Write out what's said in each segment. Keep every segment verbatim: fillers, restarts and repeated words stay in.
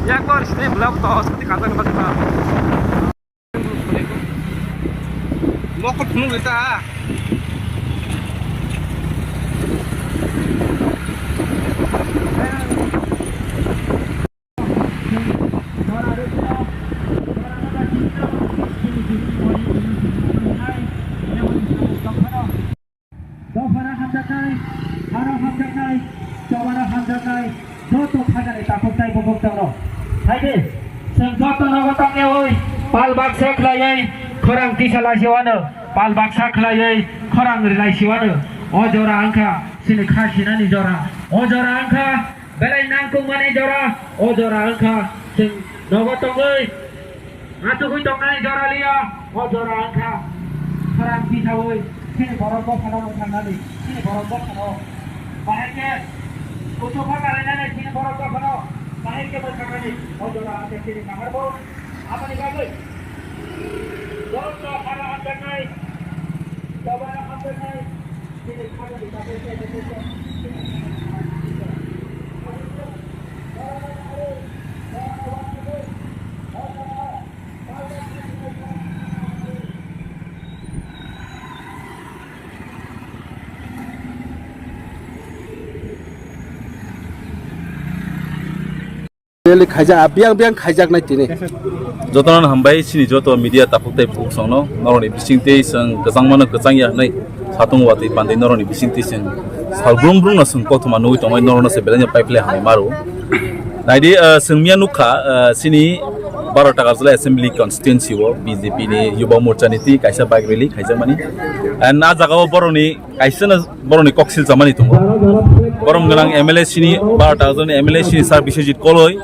Yakbar sini belak to, seperti kata kata kita. Mokot phunuk lita. Dophano hamjaknai, hano hamjaknai, chobano hamjaknai, joto phagani takhuk tei bukhuk tongo. Haide, chwng joto nogo tongyawi, pal baksa khlaiwi, khorang tisa laisiwano, pal baksa khlaiwi, khorang ri laisiwano. O jora wngkha chini kha sinani jora. O jora wngkha belai nangkukmani jora. O jora wngkha chwng nogo tongwi, achugwi tongnai jora liya. O jora wngkha khorang tisawi chini borok bophano mwthangnani, chini borok bophano bahai khe kuchuk kha kalainani chini borok bophano bahai khe mwthangnani. O jora wngkha chini naharbo. Aboni bagwi joto hano hamjaknai, jobano hamjaknai, chini khajani bagwi khe Rally khaijak, ah, biyang biyang khaijaknai tini. Jotono hambai, chini joto media takhuk tei bukhuk songno, norokni bisingtwi chwng kwchangmano kwchangya hwnwi satung watwi pandai norokni bisingtwi chwng sal brum brumno chwng kothoma nugwi tongmani norokno se belai no pipeline hambai maro. Naidi, ah, chwng miya nukha, ah, chini baro Takarjala Assembly Constituency o B J P ni Yuba Morcha ni twi kaisa bike rally khaijakmani. And ah jagao borokni kaisano borokni kok silchamani tongo. Borom gwnang M L A sini, baro Takarjalani M L A sini Sir Biswajit Koloi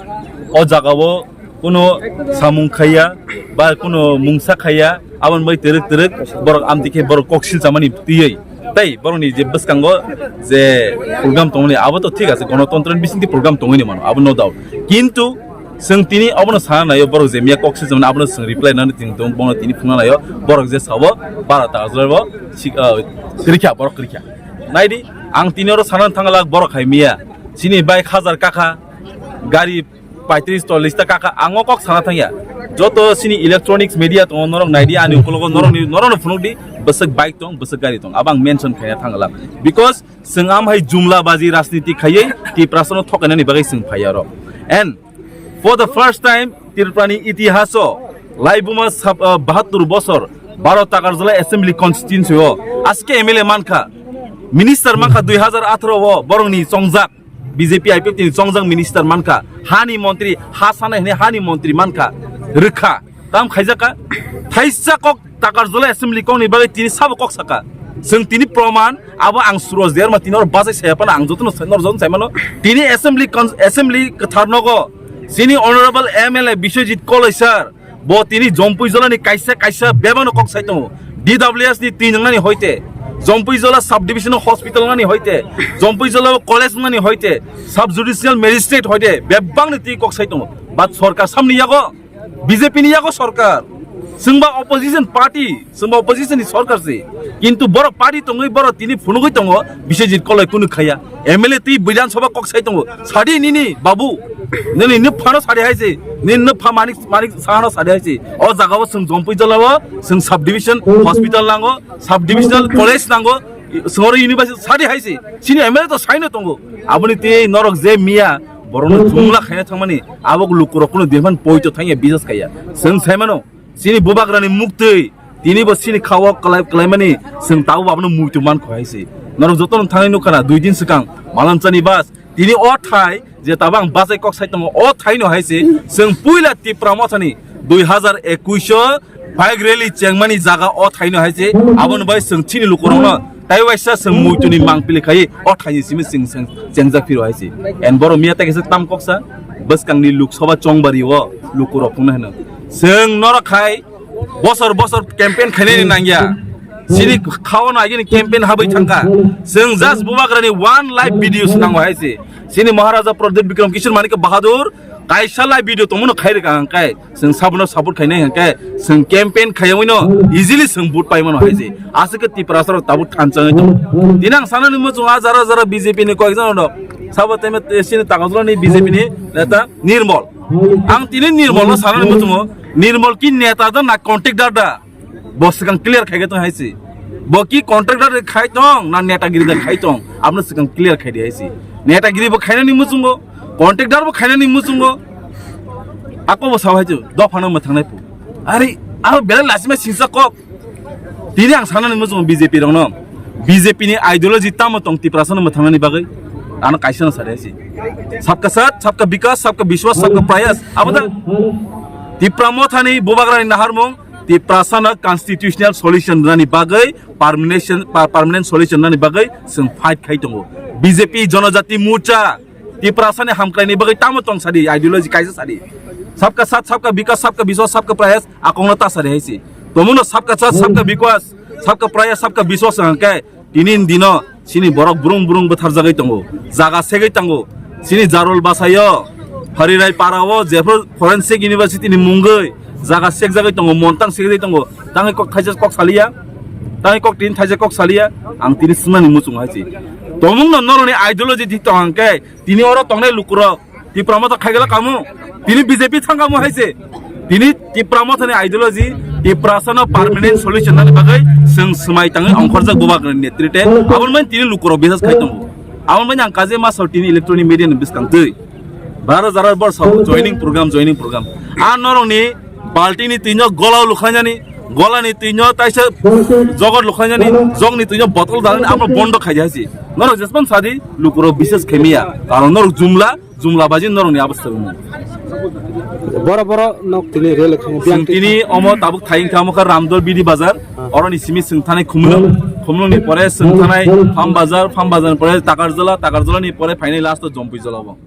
o jagao kuno samung khaiya ba kuno mungsa khaiya, aboni bai twrwk twrwk borok amtwi khe borok kok silchamani twiwi. Tei borokni je bwskango je program tongmani, abo to thik ase, gonotontro ni bisingtwi program tongwi mano, abo no doubt. Kintu chwng tini obono sana naio, borok je miya kok silchamani abono chwng reply nani tini tong, bono tini phunukna naio, borok je sao bara ta ajai bo sik-, ah, kwrwikha, borok kwrwikha. Naidi, ang tini oro sana thangla borok hai miya, chini bike hajar kakha, gari paitris chollis ta kakha, ang o kok sana thangya. Joto chini electronics media tongo, norok naidi, ani ukologo norokni, norokno phunukdi, bwswk bike tong, bwswk gari tong, abo ang mention khaina thangla. Because chwng amhai jumla baji rajniti khaiwi Tiprasano thokainani bagwi chwng phaiya oro. And for the first time, Tripurani itihaso laibuma sab-, ah, bahattur bosor baro Takarjala Assembly Constituency o aske M L A mankha, minister mankha dui hazar atharo o borokni chongjak, B J P I P F ni chongjak minister mankha, hani montri, ha sana hini hani montri mankha, rwkha. Tam khaijaka, thaisa kok Takarjala Assembly kokni bagwi tini sabo kok saka. Chwng tini proman, abo ang Suraj Derma tini oro bachai saya phano ang jotono sai, nor jotono sai mano. Tini Assembly con-, Assembly kwthar nogo, chini Honorable M L A Biswajit Koloi sir, bo tini Jompui Jolani kaisa kaisa bebakno kok sai tongo. D W S ni twi nwngnani hoite, Jompui Jola Sub Division Hospital nani hoite, Jompui Jola College nani hoite, Sub Judicial Magistrate hoite, bebakni twi kok sai tongo. But sorkar samni yago, B J P ni yago sorkar, chwngba opposition party, chwngba opposition ni sorkar se. Kintu borok party tongwi borok tini phunugwi tongo, Biswajit Koloi kunu khaya. M L A twi Bidhan Sabha kok sai tongo. Sadi nini babu, nini nini phano sadi hai se, nini nini pha Manik, Manik Saha no sadi hai se. O jaga o chwng Jompui Jola o chwng sub division hospital nango, sub divisional college nango, chwng oro university sadi hai se. Chini M L A to saino tongo. Aboni twi norok je miya borokno jumla khaina thangmani, abo lukurok kuno dirman poito thangya bisas khaya. Chwng saimano, chini bubagrani muktwi, tini bo chini khao kalai, kalaimani, chwng tabuk abono muitu mankho hai se. Norok jotono thangwi nukha na, dui din swkang, Malanchani bus, tini o thai, je tabuk ang bachai kok sai tongo, o thaino hai se, chwng puila Tipra Mothani dui hazar ekush o bike rally chengmani jaga o thaino hai se, aboni bai chwng chini lukurokno tai waisa chwng muituni mangpili khai o thaini simi chwng, chwng chengjak phiro hai se. And borok miya tai kaisa tam koksa bwskangni Lok Sabha chongbari o lukurok phunuknai hwno. Chwng norok khai bosor bosor campaign khainani nangya. Chini khao no agini campaign habwi thangkha. Chwng just bubagrani one live video swnango hai se. Chini Maharaja Pradyut Bikram Kishore Manikya Bahadur Kaisa live video tongmano khairika hwnkhe, chwng sabono support khainai hwnkhe, chwng campaign khaiyawi no easily chwng vote paimano hai se. Aswk khe Tiprasa rok tabuk thanchangwi tongo. Tini ang sanani muchungo ah jara jara B J P ni koyekjon rok. Sabo tei sini Takarjala ni B J P ni neta Nirmol. Ang tini Nirmol no sanani muchungo. Nirmol ki neta da na contractor da? Bo swkang clear khai tong hai se. Bo ki contractor de khai tong na netagiri de khai tong? Abno swkang clear khai di hai se. Netagiri bo khainani muchungo, contractor bo khainani muchungo. Ako bo sao hai chu, dophano mwthangnai pu. Are, abo belai lasima singsa kok. Tini ang sanani muchungo B J P rokno. B J P ni ideology tamo tong Tiprasa no mwthangnani bagwi? Ano kaisa no sari hai se. Sabka saath, sabka bikas, sabka biswas, sabka prayas. Abo da Tipra Mothani bubagrani naharmung, Tiprasano constitutional solution rwnani bagwi, permanent, pa-, permanent solution rwnani bagwi chwng fight khai tongo. B J P Jonojati Morcha Tiprasani hamkraini bagwi tamo tong sadi, ideology kaisa sadi. Sabka saath, sabka bikas, sabka biswas, sabka prayas, akongno ta sadi hai se. Tomungno sabka saath, sabka bikas, sabka prayas, sabka biswas hwnkhe, tini ni dino chini borok brung brung bwtharjagwi tongo, jaga segwi tongo. Chini Jarol Basaio, Harirai Parao, jephru Forensic University ni mungwi jaga sekjagwi tongo, montang sekjagwi tongo. Tangwi kok thaisa kok saliya, tangwi kok tini thaisa kok saliya, ang tini swngmani muchung hai se. Tomungno norokni ideology thik tong hwnkhe, tini oro tongnai lukurok Tipra Motha khaigala kamu, tini B J P thang kamu hai se. Tini Tipra Mothani ideology, Tiprasano permanent solution nani bagwi chwng swmai tangwi ongkhorjak bubagrani netrite. Aboni bagwi tini lukurok biswas khai tongo. Aboni bagwi ang kaje ma sao tini electronic media ni bwskang twi. Baro jara bor sao joining program, joining program. A norokni baltini twino gola lukhlainani, golani twino taisa jogot lukhlainani, jogni twino botol dalani abo bondo khai hai se. Norok jespan sadi lukurok biswas khaimiya. Karon norok jumla, jumla baji norokni abostha wngmani. Boro boro nok tini rel khang. Chwng tini omo tabuk thaying kha, omo kha Ramdol Bidi Bazar. Oroni simi chwng thanai Khumlung, Khumlungni pore chwng thanai Farm Bazar, Farm Bazarni pore Takarjala, Takarjalani pore phainai last o Jompui Jala bo.